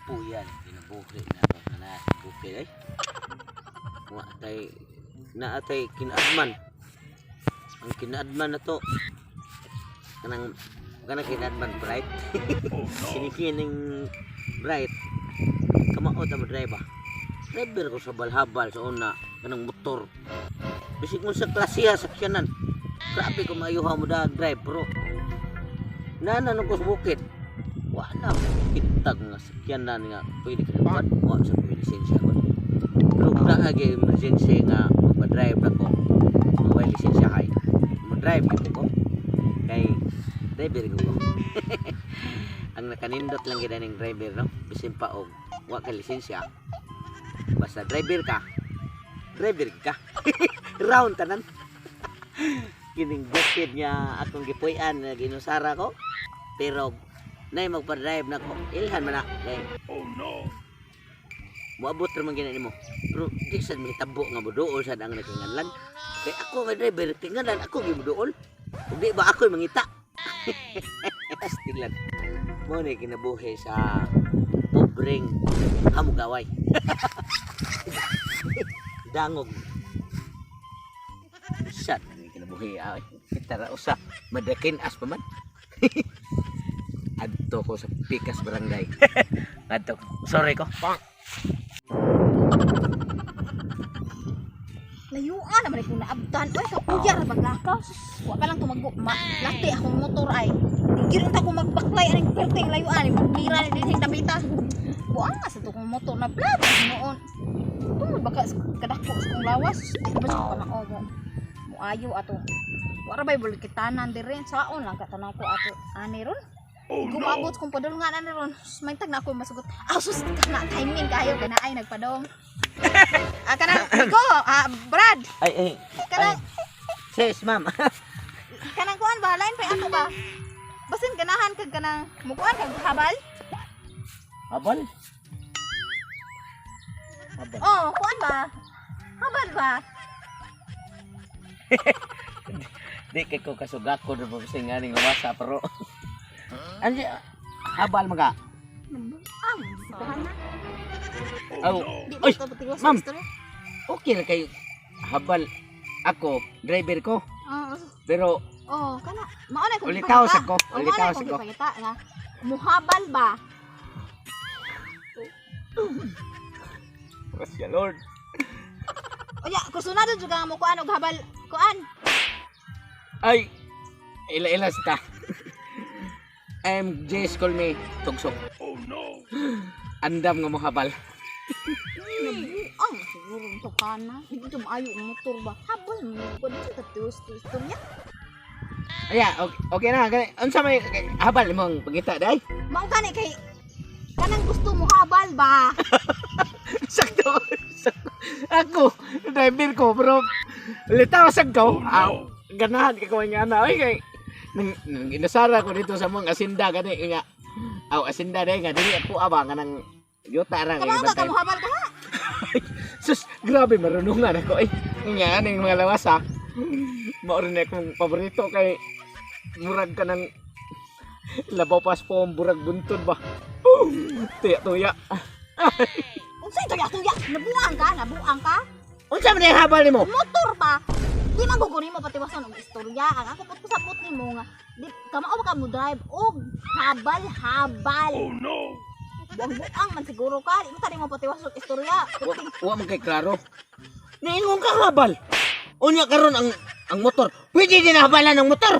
Puyan, kinabuhi na ako na bukid ay. Wa tay naatay kinaadman. Ang kinaadman na to kanang kanang kinaadman bright. Kinikining bright. Kamao ta mo drive ba? Driver ko sa balhabal sa una kanang motor. Bisig mo sa klasiha sakyanan. Grabe ko maayuha mo da drive, bro. Nana ko sa bukid. Wala ko kitag nga sakyanan nga pwede ka naman. Wa sa ko lisensya ko. Pero kung naagi emergency nga magpa-drive na ko, may lisensya kay. Mo-drive gyud ko. Kay driver ko. Ang nakanindot lang gid ning driver, no. Bisin pa og wa ka lisensya. Basta driver ka. Driver ka. Round tanan. Kining bukid nga akong gipuy-an nga ginusara ko. Pero nay magpa-drive na ko. Ilhan man na kay Oh no! moabot ra man gina nimo. Pero di sad mahitabo nga moduol sad ang nagkinganlan. Kay ako nga driver kinganlan ako gyud moduol. Ug di ba ako'y mangita? Astig lang. Mo ni kinabuhi sa pobreng hamugaway. Dangog. Sad ni kinabuhi ay. Kita ra usa madakin as pa man. Adto ko sa Pikas Barangay. Adto. Sorry ko. Layuan naman kung naabtan. Uy, kapuyar ba ka? Sus, wa pa lang tumago. Ma, lati akong motor ay. Di gyud unta ko magbaklay aning perting layuan. Mira ni dinhing dapita. Buang nga sa tukong motor na plat noon. Tungod baka kadako sa kong lawas. Di ba sa kamao mo? Muayo ato. Wa ra bay bulit kitanan diri. Saon lang katanaw ko ato ani ron. Oh no! Gumabot kong padulngan ani ron. Sus, may tag na ako masugot. Ah, sus, kana timing kayo kana ay nagpadong. Ah, kanang ko, ah, Brad. Ay, ay. Kanang Sis, ma'am. Kanang kuan ba lain pa ato ba? Basin ganahan kag kanang mukuan kag habal? Habal? Habal. Oh, kuan ba? Habal ba? Di kay ko kasugak ko na sa nganing lumasa pero ano habal mga. Ang sitahan na. Aw, Di Oy, ba patiwas ma'am. istorya? Okay na kayo. Habal ako, driver ko. Oo. Pero Oh, kana. Mao na kung Ulitaw gipangita. sa ko, Oh, mao ulitaw na sa kung ko. gipangita nga. Muhabal ba? Gracias Lord. Unya, kursunado jud ka nga mukuan og habal kuan. Ay, ila-ila sita. MJ call me Tugsok. Oh no! Andam nga mo habal. Nabuang siguro to kana. Hindi to maayo ang motor ba? Habal mo kuan sa katiwas istorya. Aya, okay, okay na. Gani, unsa may habal imong pangita day? Mao gani kay kanang gusto mo habal ba? Sakto. Sakto. Ako, driver ko, pero litaw sa ko. Oh, no. Aw, ganahan ka ko nga na. Oy, kay nang, nang inasara ko dito sa mga asinda gani nga. Aw, asinda day nga dili ako aba nga nang yuta ra Kamao ka kamo habal ka ha? Sus, grabe marunungan ako eh. Nga aning mga lawas ha. Mao rin akong paborito kay murag ka ng labaw pas po burag buntod ba. Oh, tuya tuya. Unsay tuya-tuya? Nabuang ka, nabuang ka. Unsa man ang habal nimo? Motor pa. Di man guguni mo patiwason og istorya. Ang ako pud pasabot nimo nga di kamao ba ka mo drive og habal habal. Oh no! Buang-buang man siguro ka. Di mo tani mo patiwason og istorya. Wa, wa man kay klaro. Niingon ka habal. Unya karon ang motor. Pwede din habalan ang motor.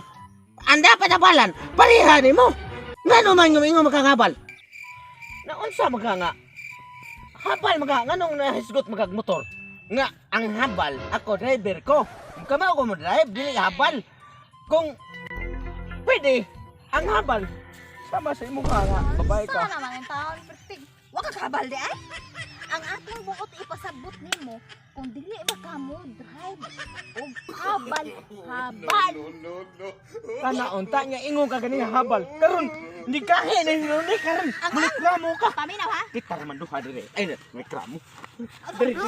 Ang dapat habalan, pareha nimo. Ngano man nga makanghabal? Naunsa man ka nga? Habal man ka nganong nahisgot man kag motor? Nga ang habal ako driver ko. Kamao ko mo drive dili habal. Kung pwede ang habal sama sa imo ka nga babae ka. Sana naman ang taon pertig. Wa ka habal di ay. Ang akong buot ipasabot nimo kung dili ba ka mo drive og habal habal. No, no, no! Kana unta nga ingon ka gani habal. Karon ni kahe ni ni karon. Reklamo ka. Paminaw ha? Kita man duha dire. Ay, reklamo. Dire.